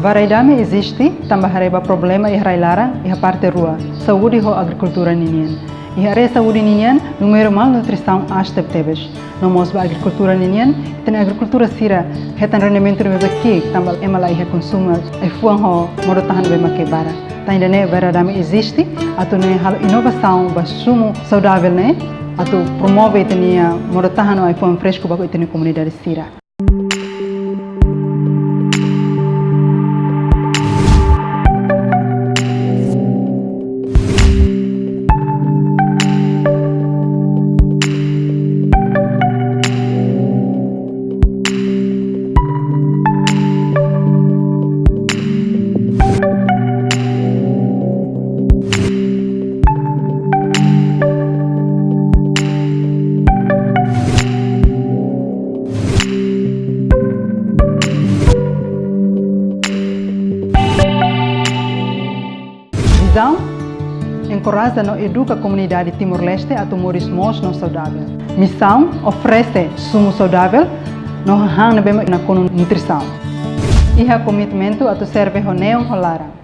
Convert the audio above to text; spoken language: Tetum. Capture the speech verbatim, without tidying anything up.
Varai dame eziste tanba haree ba problema iha rai-laran iha parte rua, saúde ho agrikultura ninian. Iha área saúde ninian, númeru malnutrisaun aas tebetebes. No mós ba agrikultura ninian, ita-nia agrikultór sira hetan rendimentu ne'ebé ki'ik tanba ema la iha konsumu ai-fuan ho modo-tahan ne'ebé mak barak. Tan ida-ne'e varai dame eziste atu nune'e halo inovasaun ba sumu saudavel ne'e, atu promove ita-nia modo-tahan ho ai-fuan fresku ba ita-nia komunidade sira. Vizaun: enkoraja no eduka komunidade Timor-Leste atu moris moos no saudavel. Misaun: oferese sumu saudavel no hahán ne'ebé nakonu nutrisaun. Iha komitmentu atu serve ho neon ho laran.